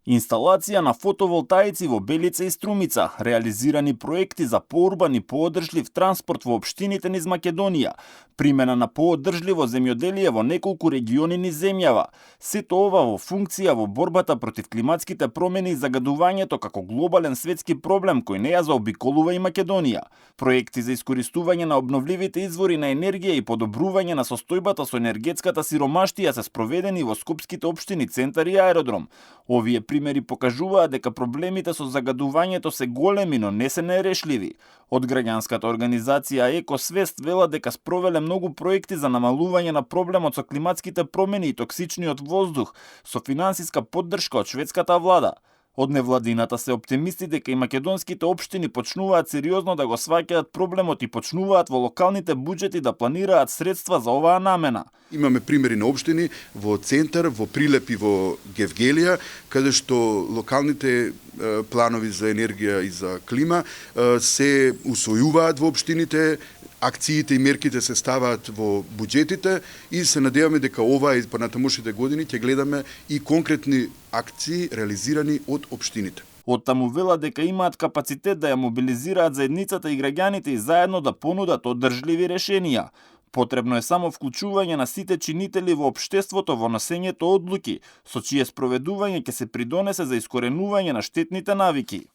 Инсталација на фотоволтаици во Белица и Струмица, реализирани проекти за поурбан и поодржлив транспорт во општините низ Македонија, примена на поодржливо земјоделие во неколку региони низ земјава. Сето ова во функција во борбата против климатските промени и загадувањето како глобален светски проблем кој не ја заобиколува и Македонија. Проекти за искористување на обновливите извори на енергија и подобрување на состојбата со енергетската сиромаштија се спроведени во скопските општини Центар и Аеродром. Овие примери покажуваат дека проблемите со загадувањето се големи, но не се нерешливи. Од граѓанската организација Екосвест вела дека спровеле многу проекти за намалување на проблемот со климатските промени и токсичниот воздух со финансиска поддршка од шведската влада. Од невладината се оптимисти дека и македонските општини почнуваат сериозно да го сваќаат проблемот и почнуваат во локалните буџети да планираат средства за оваа намена. Имаме примери на општини во Центар, во Прилеп и во Гевгелија, каде што локалните планови за енергија и за клима се усвојуваат во општините, акциите и мерките се ставаат во буџетите и се надеваме дека ова и понатамошните години ќе гледаме и конкретни акции реализирани од општините. Оттаму вела дека имаат капацитет да ја мобилизираат заедницата и граѓаните и заедно да понудат одржливи решенија. Потребно е само вклучување на сите чинители во општеството во носењето одлуки, со чие спроведување ќе се придонесе за искоренување на штетните навики.